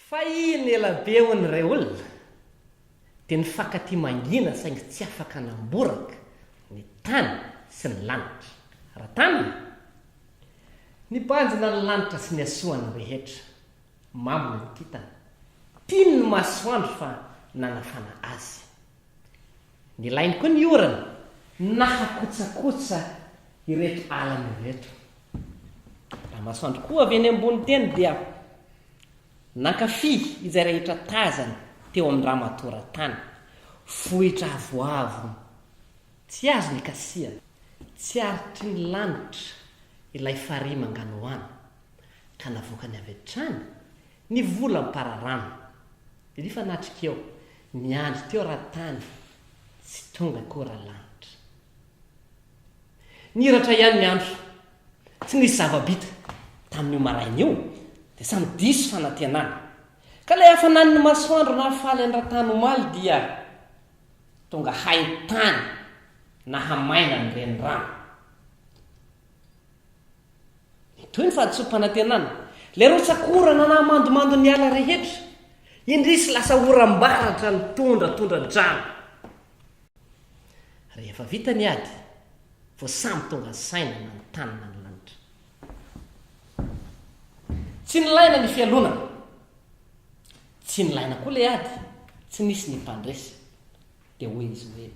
Fahiny elabe hono re olona dia nifankatia mangina saingy tsy afaka namboraka ny tany sy ny lanitra. Ratany nibanjina ny lanitra sy ny hasoany rehetra. Mamy ny kintana. Tiany ny masoandro fa nanafana azy. Nilainy koa ny orana nahakotsakotsa ireto alany ireto. Ramasoandro koa avy eny ambony teny dia nankafy izay rehetra tazany teo amin-dRamatoa Ratany. Vohitra avoavo tsy azo nikasihana, tsy aritry ny lanitra ilay farihy manganohano, ka navoakany avy hatrany ny volam-pararano. Dia nifanatrika eo, niandry teo Ratany, tsy tonga koa Ralanitra. Niratra ihany ny andro. Tsy nisy zava-bita. Tamin'io maraina io, dia samy diso fanantenana. Ka ilay hafanan'ny masoandro nahafaly an-dRatany omaly dia tonga haintany nahamaina ny renirano. Nitohy ny fahadisoam-panantenana. Ilay rotsak'orana nahamandomando ny ala rehetra. Indrisy lasa oram-baratra nitondra tondra-drano. Rehefa vita ny ady, vao samy tonga saina na ny tany na ny lanitra. Tsy nilaina ny fialonana. Tsy nilaina koa ilay ady, tsy nisy ny mpandresy. Dia hoy izy hoe,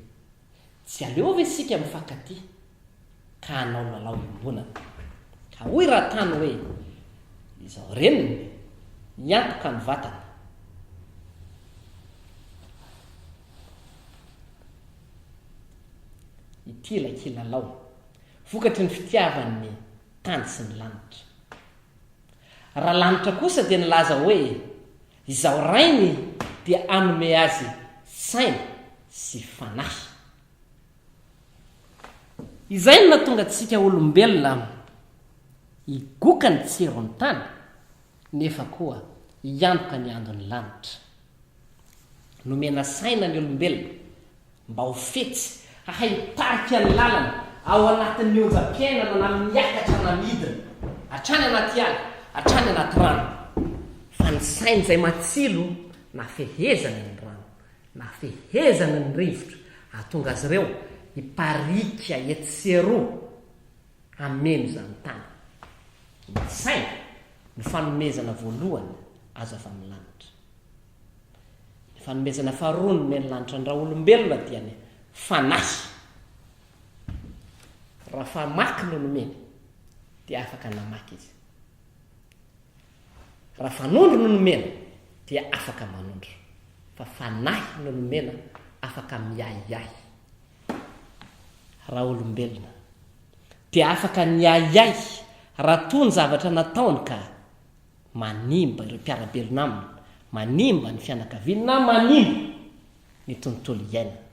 Tsy aleo ve isika mifankatia ka hanao lalao iombonana? Ka hoy Ratany hoe, Izao reniny, hiantoka ny vatana. Ity ilay kilalao, vokatry ny fitiavan'ny tany sy ny lanitra. Ralanitra kosa dia nilaza hoe, Izaho Rainy dia hanome azy saina sy fanahy. Izay no nahatonga antsika olombelona higoka ny tsiron'ny tany, nefa koa hiantoka ny andon'ny lanitra. Nomena saina ny olombelona mba ho fetsy, hahay hitarika ny lalany ao anatin'ny onjam-piainana na miakatra na midina, hatrany anaty ala, hatrany anaty rano. Fa ny sainy izay matsilo na fehezana ny rano, na fehezana ny rivotra, hahatonga azy ireo hiparika etsy sy eroa hameno izany tany. Ny saina no fanomezana voalohany azo avy amin'ny lanitra. Ny fanomezana faharoa nomen'ny lanitra an-dRaolombelona dia ny Fanahy. Raha famaky no nomeny dia afaka namaky izy. Raha fanondro no nomena dia afaka manondro. Fa Fanahy no nomena afaka miahiahy. Raolombelona dia afaka niahiahy raha toa ny zavatra nataony ka manimba ireo mpiara-belona aminy, manimba ny fianakaviany na manimba ny tontolo iainana.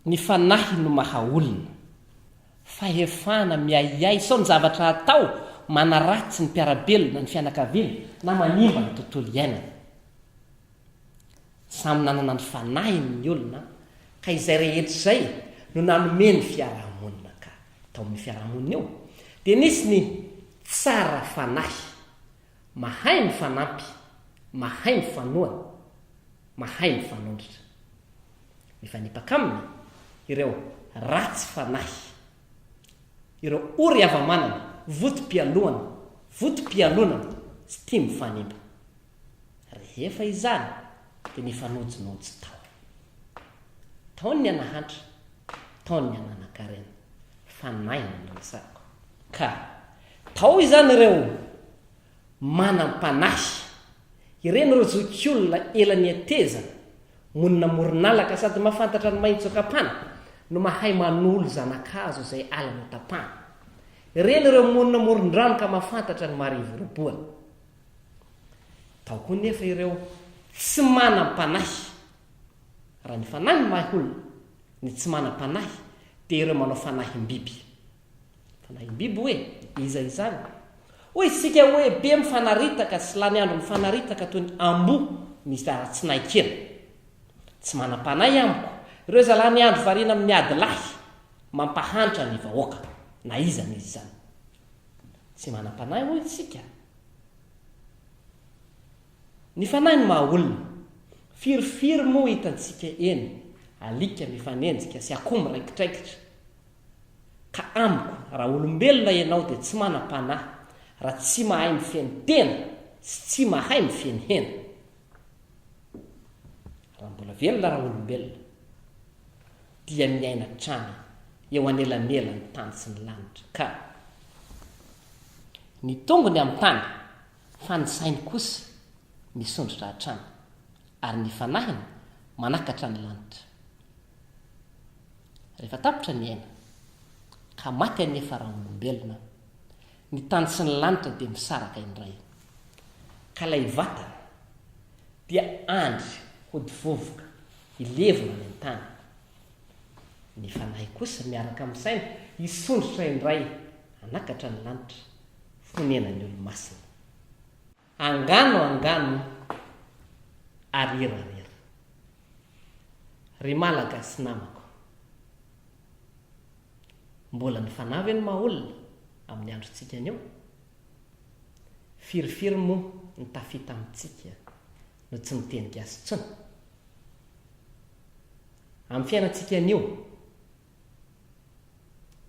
Ny fanahy no maha olona. Fahefana miahiahy sao ny zavatra atao manaratsy ny mpiara-belona, ny fianakaviana na manimba ny tontolo iainana. Samy nanana ny fanahiny ny olona ka izay rehetra izay no nanome ny fiarahamonina ka tao amin'io fiarahamonina io dia nisy ny tsara fanahy, mahay mifanampy, mahay mifanohana, mahay mifanondrotra. Mifanipaka aminy ireo ratsy fanahy, ireo ory hava-manana, votom-pialohana, votom-pialonana sy tia mifanimba. Rehefa izany dia nifanojinojy tao. Tao ny nahantra, tao ny nanan-karena. Fanahy no resahako. Ka tao izany ireo manam-panahy, ireny ireo zokiolona ela nihetezana, monina amoron'alaka sady mahafantatra ny mahitsokapana no mahay manolo zana-kazo izay ala notapahana. Ireny ireo monina amoron-drano ka mahafantatra ny marivo robohana. Tao koa nefa ireo tsy manam-panahy. Raha ny fanahy no mahay olona, ny tsy manam-panahy dia ireo manao fanahim-biby. Fanahim-biby hoe iza izany? Hoy isika hoe be mifanaritaka sy lany andro mifanaritaka toy ny amboa misy ara-tsinaikena. Tsy manam-panahy amiko ireo izay lany andro variana amin'ny ady lahy mampahantra ny vahoaka, na iza na iza izany. Tsy manam-panahy hoy isika. Ny fanahy no maha olona. Firifiry moa hitantsika eny, alika mifanenjika sy akoho miraikitraikitra. Ka amiko, raha olombelona ianao dia tsy manam-panahy raha tsy mahay mifehy ny tena sy tsy mahay mifehy ny hena. Raha mbola velona raolombelona dia miaina hatrany eo anelanelan'ny tany sy ny lanitra ka ny tongony amin'ny tany fa ny sainy kosa misondrotra hatrany ary ny fanahiny manakatra ny lanitra. Rehefa tapitra ny aina ka maty anefa raolombelona, ny tany sy ny lanitra dia misaraka indray ka ilay vatana dia andry hody vovoka hilevina any an-tany. Ny fanahy kosa miaraka amin'ny saina hisondrotra indray hanakatra ny lanitra, fonenan'ny olo-masina. Angano angano ary hira hira. Ry Malagasy namako. Mbola ny fanahy ve no maha olona amin'ny androntsika anio? Firifiry moa ny tafita amintsika no tsy miteny gasy intsony? Amin'ny fiainantsika anio,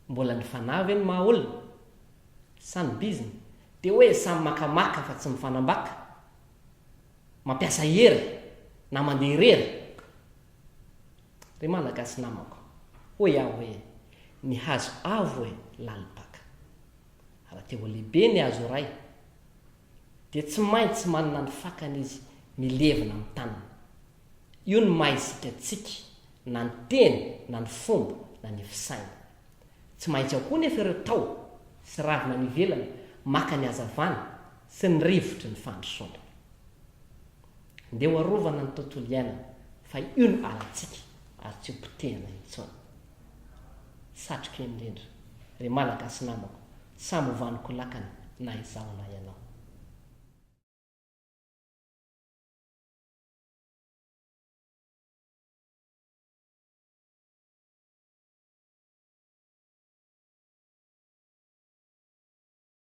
mbola ny fanahy ve no maha olona? Sa ny bizina? Dia hoe samy makamaka fa tsy mifanambaka? Mampiasa hery na mandeha irery? Ry Malagasy namako, hoy aho hoe ny hazo avo e lalim-paka. Raha te ho lehibe ny hazo iray dia tsy maintsy manana ny fakany izy milevina amin'ny taniny. Io ny maha isika antsika na ny teny na ny fomba na ny fisaina. Tsy maintsy ao koa nefa ireo taho sy ravina any ivelany maka ny hazavana sy ny rivotry ny fandrosoana. Ndeha ho arovana ny tontolo iainana fa io no alantsika ary tsy ho potehina intsony. Satriko indrindra ry Malagasy namako, samy ho vanon-kolakana na izaho na ianao.